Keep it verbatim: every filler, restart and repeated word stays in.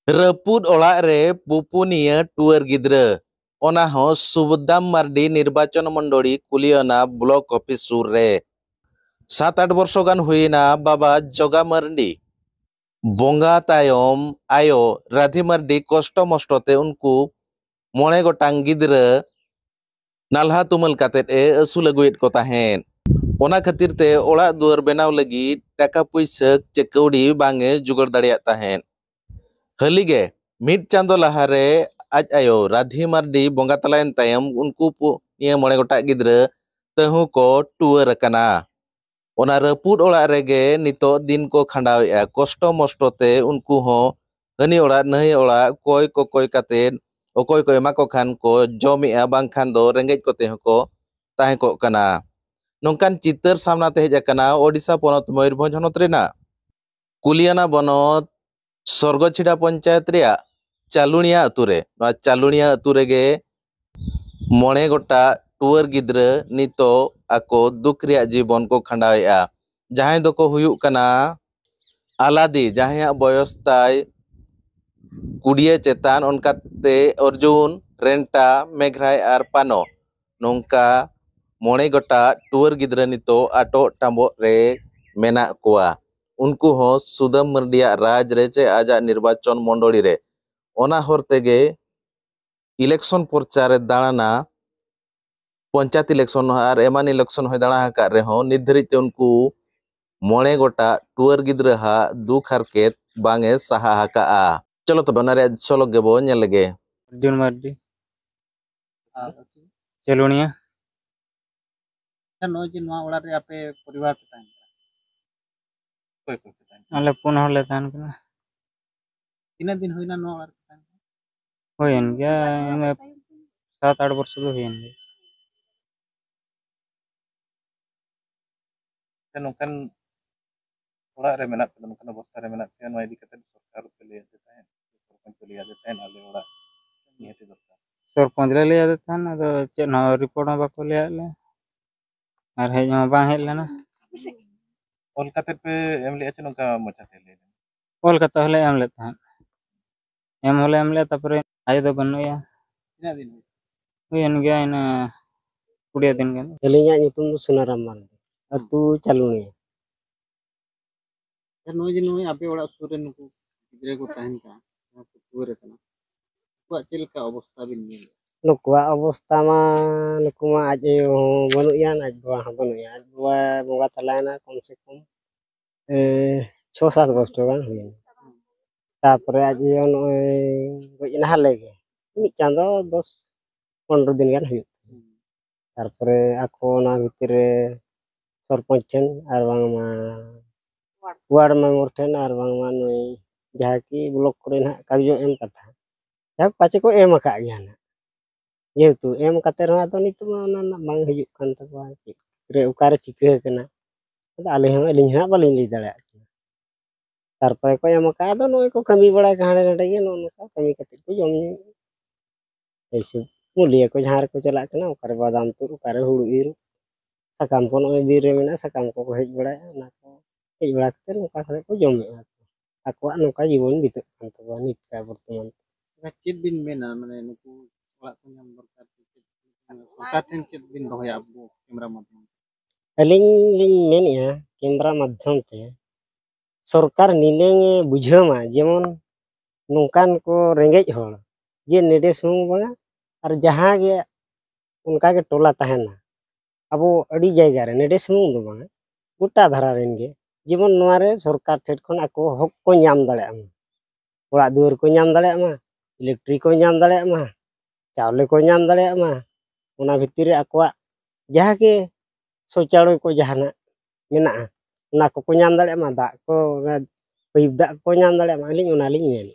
ᱨᱟᱹᱯᱩᱫ ᱚᱲᱟᱜ ᱨᱮ ᱯᱩᱯᱩᱱᱤᱭᱟᱹ ᱴᱩᱣᱟᱹᱨ ᱜᱤᱫᱽᱨᱟᱹ, ᱚᱱᱟ ᱦᱚᱸ ᱥᱩᱵᱫᱟᱢ ᱢᱟᱨᱰᱤ ᱱᱤᱨᱵᱟᱪᱚᱱ ᱢᱚᱱᱰᱚᱞᱤ ᱠᱩᱞᱤᱭᱟᱱᱟ ᱵᱞᱚᱠ ᱚᱯᱷᱤᱥ ᱥᱩᱨ ᱨᱮ᱾ ᱥᱟᱛ ᱟᱴ ᱵᱚᱨᱥᱚ ᱜᱟᱱ ᱦᱩᱭᱮᱱᱟ ᱵᱟᱵᱟ ᱡᱚᱜᱟ ᱢᱟᱨᱰᱤ᱾ ᱵᱚᱸᱜᱟ ᱛᱟᱭᱚᱢ ᱟᱭᱳ ᱨᱟᱫᱷᱤ ᱢᱟᱨᱰᱤ ᱠᱚᱥᱴᱚ ᱢᱚᱥᱴᱚ ᱛᱮ ᱩᱱᱠᱩ ᱢᱚᱬᱮ ᱜᱚᱴᱟᱝ ᱜᱤᱫᱽᱨᱟᱹ ᱱᱟᱞᱦᱟ ᱛᱩᱢᱟᱹᱞ ᱠᱟᱛᱮᱫ ᱮ ᱟᱹᱥᱩᱞ ᱟᱹᱜᱩᱭᱮᱫ ᱠᱚ ᱛᱟᱦᱮᱸᱫ᱾ ᱚᱱᱟ ᱠᱷᱟᱹᱛᱤᱨ ᱛᱮ ᱚᱲᱟᱜ ᱫᱩᱣᱟᱹᱨ ᱵᱮᱱᱟᱣ ᱞᱟᱹᱜᱤᱫ ᱴᱟᱠᱟ ᱯᱩᱭᱥᱟᱹ ᱪᱮ ᱠᱟᱹᱣᱰᱤ ᱵᱟᱝ ᱮ ᱡᱩᱜᱟᱹᱲ ᱫᱟᱲᱮᱭᱟᱜ ᱛᱟᱦᱮᱸᱫ᱾ ᱦᱟᱹᱞᱤᱜᱮ ᱢᱤᱫ ᱪᱟᱸᱫᱚ ᱞᱟᱦᱟᱨᱮ ᱟᱡ ᱟᱭᱳ ᱨᱟᱫᱷᱤ ᱢᱟᱨᱰᱤ ᱵᱚᱸᱜᱟ ᱛᱟᱞᱟᱭᱮᱱ ᱛᱟᱭᱚᱢ ᱩᱱᱠᱩ ᱯᱩ-, ᱱᱤᱭᱟᱹ ᱢᱚᱬᱮ ᱜᱚᱴᱟᱜ ᱜᱤᱫᱽᱨᱟᱹ ᱛᱟᱹᱦᱩ ᱠᱚ ᱴᱩᱣᱟᱹᱨ ᱟᱠᱟᱱᱟ᱾ ᱚᱱᱟ ᱨᱟᱹᱯᱩᱫ ᱚᱲᱟᱜ ᱨᱮᱜᱮ ᱱᱤᱛᱚᱜ ᱫᱤᱱ ᱠᱚ ᱠᱷᱟᱸᱰᱟᱣᱮᱫᱼᱟ᱾ ᱠᱚᱥᱴᱚ ᱢᱚᱥᱴᱚ ᱛᱮ ᱩᱱᱠᱩ ᱦᱚᱸ ᱦᱟᱹᱱᱤ ᱚᱲᱟᱜ ᱱᱟᱹᱭ ᱚᱲᱟᱜ ᱠᱚᱭ ᱠᱚᱠᱚᱭ ᱠᱟᱛᱮᱫ ᱚᱠᱚᱭ ᱠᱚ ᱮᱢᱟ ᱠᱚ ᱠᱷᱟᱱ ᱠᱚ ᱡᱚᱢᱮᱫᱼᱟ, ᱵᱟᱝᱠᱷᱟᱱ ᱫᱚ ᱨᱮᱸᱜᱮᱡ ᱠᱚᱛᱮ ᱦᱚᱸᱠᱚ ᱛᱟᱦᱮᱸ ᱠᱚᱜ ᱠᱟᱱᱟ᱾ ᱱᱚᱝᱠᱟᱱ ᱪᱤᱛᱟᱹᱨ ᱥᱟᱢᱱᱟ ᱛᱮ ᱦᱮᱡ ᱟᱠᱟᱱᱟ ᱳᱰᱤᱥᱟ ᱯᱚᱱᱚᱛ ᱢᱚᱭᱩᱨᱵᱷᱚᱸᱡᱽ ᱦᱚᱱᱚᱛ ᱨᱮᱱᱟᱜ ᱠᱩᱞᱤᱭᱟᱱᱟ ᱵᱚᱱᱚᱛ ᱥᱚᱨᱜᱚᱪᱷᱤᱰᱟ ᱯᱚᱧᱪᱟᱭᱮᱛ ᱨᱮᱭᱟᱜ ᱪᱟᱞᱩᱱᱤᱭᱟ ᱟᱹᱛᱩ ᱨᱮ᱾ ᱱᱚᱣᱟ ᱪᱟᱞᱩᱱᱤᱭᱟ ᱟᱹᱛᱩ ᱨᱮᱜᱮ ᱢᱚᱬᱮ ᱜᱚᱴᱟᱝ ᱴᱩᱣᱟᱹᱨ ᱜᱤᱫᱽᱨᱟᱹ ᱱᱤᱛᱚᱜ ᱟᱠᱚ ᱫᱩᱠ ᱨᱮᱭᱟᱜ ᱡᱤᱵᱚᱱ ᱠᱚ ᱠᱷᱟᱸᱰᱟᱣᱮᱫᱼᱟ᱾ ᱡᱟᱦᱟᱸᱭ ᱫᱚᱠᱚ ᱦᱩᱭᱩᱜ ᱠᱟᱱᱟ ᱟᱞᱟᱫᱤ, ᱡᱟᱦᱟᱸᱭᱟᱜ ᱵᱚᱭᱚᱥ ᱛᱟᱭ ᱠᱩᱲᱤᱭᱟᱹ ᱪᱮᱛᱟᱱ, ᱚᱱᱠᱟᱛᱮ ᱚᱨᱡᱩᱱ, ᱨᱮᱱᱴᱟ, ᱢᱮᱜᱷᱨᱟᱭ ᱟᱨ ᱯᱟᱱᱚ᱾ ᱱᱚᱝᱠᱟ ᱢᱚᱬᱮ ᱜᱚᱴᱟᱝ ᱴᱩᱣᱟᱹᱨ ᱜᱤᱫᱽᱨᱟᱹ ᱱᱤᱛᱚᱜ ᱟᱴᱚᱜ ᱴᱟᱢᱵᱚᱜ ᱨᱮ ᱢᱮᱱᱟᱜ ᱠᱚᱣᱟ᱾ ᱩᱱᱠᱩ ᱦᱚᱸ ᱥᱩᱫᱟᱹᱢ ᱢᱟᱹᱨᱰᱤᱭᱟᱜ ᱨᱟᱡᱽ ᱨᱮ ᱪᱮ ᱟᱡᱟᱜ ᱱᱤᱨᱵᱟᱪᱚᱱ ᱢᱚᱱᱰᱚᱞᱤ ᱨᱮ ᱚᱱᱟ ᱦᱚᱨ ᱛᱮᱜᱮ ᱤᱞᱮᱠᱥᱚᱱ ᱯᱨᱚᱪᱟᱨᱮ ᱫᱟᱬᱟᱱᱟ᱾ ᱯᱚᱧᱪᱟᱭᱮᱛ ᱤᱞᱮᱠᱥᱚᱱ ᱟᱨ ᱮᱢᱟᱱ ᱤᱞᱮᱠᱥᱚᱱ ᱦᱚᱸᱭ ᱫᱟᱬᱟ ᱟᱠᱟᱫ ᱨᱮᱦᱚᱸ, ᱱᱤᱛ ᱫᱷᱟᱹᱨᱤᱡ ᱛᱮ ᱩᱱᱠᱩ ᱢᱚᱬᱮ ᱜᱚᱴᱟᱝ ᱴᱩᱣᱟᱹᱨ ᱜᱤᱫᱽᱨᱟᱹ ᱦᱟᱜ ᱫᱩᱠ ᱦᱟᱨᱠᱮᱛ ᱵᱟᱝ ᱮ ᱥᱟᱦᱟ ᱟᱠᱟᱫᱼᱟ᱾ ᱪᱚᱞᱚ ᱛᱚᱵᱮ ᱚᱱᱟ ᱨᱮᱭᱟᱜ ᱡᱷᱚᱞᱚᱠ ᱜᱮᱵᱚ ᱧᱮᱞ ᱞᱮᱜᱮ᱾ ᱚᱨᱡᱩᱱ ᱢᱟᱨᱰᱤ, ᱟᱨ ᱪᱟᱞᱩᱱᱤᱭᱟ᱾ ᱟᱪᱪᱷᱟ, ᱱᱚᱜᱼᱚᱭ ᱡᱮ ᱱᱚᱣᱟ ᱚᱲᱟᱜ ᱨᱮ ᱟᱯᱮ ᱯᱚᱨᱤᱵᱟᱨ ᱯᱮ ᱛᱟᱦᱮᱱ ᱠᱟᱱᱟ, ᱚᱠᱚᱭ ᱚᱠᱚᱭ ᱯᱮ ᱛᱟᱦᱮᱱ ᱠᱟᱱᱟ? ᱟᱞᱮ ᱯᱩᱱ ᱦᱚᱲ ᱞᱮ ᱛᱟᱦᱮᱱ ᱠᱟᱱᱟ᱾ ᱛᱤᱱᱟᱹᱜ ᱫᱤᱱ ᱦᱩᱭᱱᱟ ᱱᱚᱣᱟ ᱚᱲᱟᱜ ᱨᱮ ᱯᱮ ᱛᱟᱦᱮᱱ ᱠᱟᱱᱟ? ᱦᱩᱭᱮᱱ ᱜᱮᱭᱟ, ᱤᱱᱟᱹ ᱥᱟᱛ ᱟᱴ ᱵᱚᱨᱥᱚ ᱫᱚ ᱦᱩᱭᱮᱱ ᱜᱮᱭᱟ᱾ ᱥᱮ ᱱᱚᱝᱠᱟᱱ ᱚᱲᱟᱜ ᱨᱮ ᱢᱮᱱᱟᱜ ᱯᱮᱭᱟ, ᱱᱚᱝᱠᱟᱱ ᱚᱵᱚᱥᱛᱷᱟ ᱨᱮ ᱢᱮᱱᱟᱜ ᱯᱮᱭᱟ, ᱱᱚᱣᱟ ᱤᱫᱤ ᱠᱟᱛᱮ ᱥᱚᱨᱠᱟᱨ ᱯᱮ ᱞᱟᱹᱭ ᱟᱫᱮ ᱛᱟᱦᱮᱸᱫ, ᱥᱚᱨᱯᱚᱧᱪ ᱯᱮ ᱞᱟᱹᱭ ᱟᱫᱮ ᱛᱟᱦᱮᱸᱫ, ᱟᱞᱮ ᱚᱲᱟᱜ ᱱᱤᱦᱟᱹᱛᱤ ᱫᱚᱨᱠᱟᱨ? ᱥᱚᱨᱯᱚᱧᱪ ᱞᱮ ᱞᱟᱹᱭ ᱟᱫᱮ ᱛᱟᱦᱮᱸᱫ, ᱟᱫᱚ ᱪᱮᱫ ᱦᱚᱸ ᱨᱤᱯᱳᱨᱴ ᱦᱚᱸ ᱵᱟᱠᱚ ᱞᱟᱹᱭᱟᱫ ᱞᱮ, ᱟᱨ ᱦᱮᱡ ᱦᱚᱸ ᱵᱟᱝ ᱦᱮᱡ ᱞᱮᱱᱟ᱾ ᱚᱞ ᱠᱟᱛᱮ ᱯᱮ ᱮᱢ ᱞᱮᱫᱼᱟ ᱪᱮ ᱱᱚᱝᱠᱟ ᱢᱚᱪᱟᱛᱮ ᱞᱟᱹᱭ ᱞᱮᱱᱟ? ᱚᱞ ᱠᱟᱛᱮ ᱦᱚᱸᱞᱮ ᱮᱢ ᱞᱮᱫ ᱛᱟᱦᱮᱸᱫ᱾ ᱮᱢ ᱦᱚᱸᱞᱮ ᱮᱢ ᱞᱮᱫ, ᱛᱟᱨᱯᱚᱨᱮ ᱟᱭᱳ ᱫᱚ ᱵᱟᱹᱱᱩᱜ ᱮᱭᱟ᱾ ᱛᱤᱱᱟᱹᱜ ᱫᱤᱱ ᱦᱩᱭ? ᱦᱩᱭᱮᱱ ᱜᱮᱭᱟ ᱤᱱᱟᱹ ᱠᱩᱲᱤ ᱫᱤᱱ ᱜᱟᱱ᱾ ᱟᱹᱞᱤᱧᱟᱜ ᱧᱩᱛᱩᱢ ᱫᱚ ᱥᱩᱱᱟᱨᱟᱢ ᱢᱟᱨᱰᱤ, ᱟᱹᱛᱩ ᱪᱟᱞᱩᱱᱤᱭᱟ᱾ ᱟᱨ ᱱᱚᱜᱼᱚᱭ ᱡᱮ ᱱᱚᱜᱼᱚᱭ ᱟᱯᱮ ᱚᱲᱟᱜ ᱥᱩᱨ ᱨᱮ ᱱᱩᱠᱩ ᱜᱤᱫᱽᱨᱟᱹ ᱠᱚ ᱛᱟᱦᱮᱱ ᱠᱟᱱᱟ, ᱡᱟᱦᱟᱸ ᱠᱚ ᱴᱩᱣᱟᱹᱨ ᱟᱠᱟᱱᱟ, ᱩᱱᱠᱩᱣᱟᱜ ᱪᱮᱫ ᱞᱮᱠᱟ ᱚᱵᱚᱥᱛᱟ ᱵᱤᱱ ᱧᱮᱞᱮᱫᱼᱟ? ᱱᱩᱠᱩᱣᱟᱜ ᱚᱵᱚᱥᱛᱟ ᱢᱟ, ᱱᱩᱠᱩ ᱢᱟ ᱟᱡ ᱟᱭᱳ ᱦᱚᱸ ᱵᱟᱹᱱᱩᱜ ᱮᱭᱟ, ᱟᱡ ᱵᱟᱵᱟ ᱦᱚᱸ ᱵᱟᱹᱱᱩᱜ ᱮᱭᱟ᱾ ᱟᱡ ᱵᱟᱵᱟ ᱵᱚᱸᱜᱟ ᱛᱟᱞᱟᱭᱮᱱᱟ ᱠᱚᱢ ᱥᱮ ᱠᱚᱢ, ᱮ, ᱪᱷᱚ ᱥᱟᱛ ᱵᱚᱪᱷᱚᱨ ᱜᱟᱱ ᱦᱩᱭᱮᱱᱟ᱾ ᱛᱟᱯᱚᱨᱮ ᱟᱡ ᱟᱭᱳ ᱱᱚᱜᱼᱚᱭ ᱜᱚᱡ ᱮᱱᱟ ᱦᱟᱞᱮ ᱜᱮ, ᱢᱤᱫ ᱪᱟᱸᱫᱚ ᱫᱚᱥ ᱯᱚᱱᱨᱚ ᱫᱤᱱ ᱜᱟᱱ ᱦᱩᱭᱩᱜ ᱠᱟᱱᱟ᱾ ᱛᱟᱨᱯᱚᱨᱮ ᱟᱠᱚ ᱚᱱᱟ ᱵᱷᱤᱛᱤᱨ ᱨᱮ ᱥᱚᱨᱯᱚᱧᱪ ᱴᱷᱮᱱ ᱟᱨ ᱵᱟᱝᱢᱟ ᱣᱟᱨᱰ ᱢᱮᱢᱵᱟᱨ ᱴᱷᱮᱱ ᱟᱨ ᱵᱟᱝᱢᱟ ᱱᱩᱭ ᱡᱟᱦᱟᱸ ᱠᱤ ᱵᱞᱚᱠ ᱠᱚᱨᱮ ᱱᱟᱦᱟᱜ ᱠᱟᱜᱚᱡᱽ ᱮᱢ ᱠᱟᱛᱷᱟ, ᱡᱟᱦᱟᱸ ᱯᱟᱪᱮ ᱠᱚ ᱮᱢ ᱟᱠᱟᱫ ᱜᱮᱭᱟ ᱱᱟᱦᱟᱜ, ᱡᱮᱦᱮᱛᱩ ᱮᱢ ᱠᱟᱛᱮ ᱨᱮᱦᱚᱸ ᱟᱫᱚ ᱱᱤᱛᱚᱜ ᱢᱟ ᱚᱱᱟ ᱨᱮᱱᱟᱜ ᱵᱟᱝ ᱦᱤᱡᱩᱜ ᱠᱟᱱ ᱛᱟᱠᱚᱣᱟ, ᱪᱮᱫ ᱨᱮ ᱚᱠᱟᱨᱮ ᱪᱤᱠᱟᱹ ᱟᱠᱟᱱᱟ, ᱟᱫᱚ ᱟᱞᱮ ᱦᱚᱸ, ᱟᱹᱞᱤᱧ ᱦᱚᱸ ᱱᱟᱦᱟᱜ ᱵᱟᱹᱞᱤᱧ ᱞᱟᱹᱭ ᱫᱟᱲᱮᱭᱟᱜ ᱠᱟᱱᱟ᱾ ᱛᱟᱨᱯᱚᱨᱮ ᱠᱚ ᱮᱢ ᱟᱠᱟᱫ, ᱟᱫᱚ ᱱᱚᱜᱼᱚᱭ ᱠᱚ ᱠᱟᱹᱢᱤ ᱵᱟᱲᱟᱭ ᱠᱟᱱᱟ ᱦᱟᱸᱰᱮ ᱱᱟᱰᱮ ᱜᱮ, ᱱᱚᱜᱼᱚ ᱱᱚᱝᱠᱟ ᱠᱟᱹᱢᱤ ᱠᱟᱛᱮ ᱠᱚ ᱡᱚᱢ ᱧᱩᱭᱮᱫᱼᱟ᱾ ᱮᱭᱥᱮ ᱢᱩᱞᱤᱭᱟᱹ ᱠᱚ ᱡᱟᱦᱟᱸ ᱨᱮᱠᱚ ᱪᱟᱞᱟᱜ ᱠᱟᱱᱟ, ᱚᱠᱟᱨᱮ ᱵᱟᱫᱟᱢ ᱛᱩᱫ, ᱚᱠᱟᱨᱮ ᱦᱩᱲᱩ ᱤᱨ, ᱥᱟᱠᱟᱢ ᱠᱚ ᱱᱚᱜᱼᱚᱭ ᱵᱤᱨ ᱨᱮ ᱢᱮᱱᱟᱜᱼᱟ, ᱥᱟᱠᱟᱢ ᱠᱚᱠᱚ ᱦᱮᱡ ᱵᱟᱲᱟᱭᱟ, ᱚᱱᱟ ᱠᱚ ᱦᱮᱡ ᱵᱟᱲᱟ ᱠᱟᱛᱮ ᱱᱚᱝᱠᱟ ᱠᱟᱛᱮ ᱠᱚ ᱡᱚᱢᱮᱫᱼᱟ᱾ ᱟᱠᱚᱣᱟᱜ ᱱᱚᱝᱠᱟ ᱡᱤᱵᱚᱱ ᱵᱤᱛᱟᱹᱜ ᱠᱟᱱ ᱛᱟᱠᱚᱣᱟ ᱱᱤᱛ ᱠᱟᱨ ᱵᱚᱨᱛᱚᱢᱟᱱ᱾ ᱟᱪᱪᱷᱟ, ᱪᱮᱫ ᱵᱤᱱ ᱢᱮᱱᱟ, ᱢᱟᱱᱮ ᱱᱩᱠᱩ ᱚᱲᱟᱜ ᱠᱚ ᱧᱟᱢ ᱫᱚᱨᱠᱟᱨ ᱥᱮ ᱪᱮᱫ? ᱥᱚᱨᱠᱟᱨ ᱴᱷᱮᱱ ᱪᱮᱫ ᱵᱤᱱ ᱫᱚᱦᱚᱭᱟ ᱟᱵᱚ ᱠᱮᱢᱨᱟ ᱢᱟᱫᱽᱫᱷᱚᱢ ᱛᱮ? ᱟᱹᱞᱤᱧ ᱞᱤᱧ ᱢᱮᱱᱮᱫᱼᱟ, ᱠᱮᱢᱨᱟ ᱢᱟᱫᱽᱫᱷᱚᱢ ᱛᱮ ᱥᱚᱨᱠᱟᱨ ᱱᱤᱱᱟᱹᱝ ᱮ ᱵᱩᱡᱷᱟᱹᱣ ᱢᱟ, ᱡᱮᱢᱚᱱ ᱱᱚᱝᱠᱟᱱ ᱠᱚ ᱨᱮᱸᱜᱮᱡ ᱦᱚᱲ ᱡᱮ ᱱᱮᱰᱮ ᱥᱩᱢᱩᱝ ᱵᱟᱝᱟ, ᱟᱨ ᱡᱟᱦᱟᱸ ᱜᱮ ᱚᱱᱠᱟ ᱜᱮ ᱴᱚᱞᱟ ᱛᱟᱦᱮᱱᱟ, ᱟᱵᱚ ᱟᱹᱰᱤ ᱡᱟᱭᱜᱟ ᱨᱮ, ᱱᱮᱰᱮ ᱥᱩᱢᱩᱝ ᱫᱚ ᱵᱟᱝᱟ, ᱜᱚᱴᱟ ᱫᱷᱟᱨᱟ ᱨᱮᱱ ᱜᱮ, ᱡᱮᱢᱚᱱ ᱱᱚᱣᱟ ᱨᱮ ᱥᱚᱨᱠᱟᱨ ᱴᱷᱮᱱ ᱠᱷᱚᱱ ᱟᱠᱚ ᱦᱚᱠ ᱠᱚ ᱧᱟᱢ ᱫᱟᱲᱮᱭᱟᱜ ᱢᱟ, ᱚᱲᱟᱜ ᱫᱩᱣᱟᱹᱨ ᱠᱚ ᱧᱟᱢ ᱫᱟᱲᱮᱭᱟᱜ ᱢᱟ, ᱤᱞᱮᱠᱴᱨᱤᱠ ᱠᱚ ᱧᱟᱢ ᱫᱟᱲᱮᱭᱟᱜ ᱢᱟ, ᱪᱟᱣᱞᱮ ᱠᱚ ᱧᱟᱢ ᱫᱟᱲᱮᱭᱟᱜ ᱢᱟ, ᱚᱱᱟ ᱵᱷᱤᱛᱤᱨ ᱨᱮ ᱟᱠᱚᱣᱟᱜ ᱡᱟᱦᱟᱸ ᱜᱮ ᱥᱳᱪᱟᱞᱚᱭ ᱠᱚ ᱡᱟᱦᱟᱱᱟᱜ ᱢᱮᱱᱟᱜᱼᱟ, ᱚᱱᱟ ᱠᱚᱠᱚ ᱧᱟᱢ ᱫᱟᱲᱮᱭᱟᱜ ᱢᱟ, ᱫᱟᱜ ᱠᱚ, ᱚᱱᱟ ᱯᱟᱭᱤᱯ ᱫᱟᱜ ᱠᱚᱠᱚ ᱧᱟᱢ ᱫᱟᱲᱮᱭᱟᱜ ᱢᱟ, ᱟᱹᱞᱤᱧ ᱚᱱᱟᱞᱤᱧ ᱢᱮᱱᱮᱫᱼᱟ᱾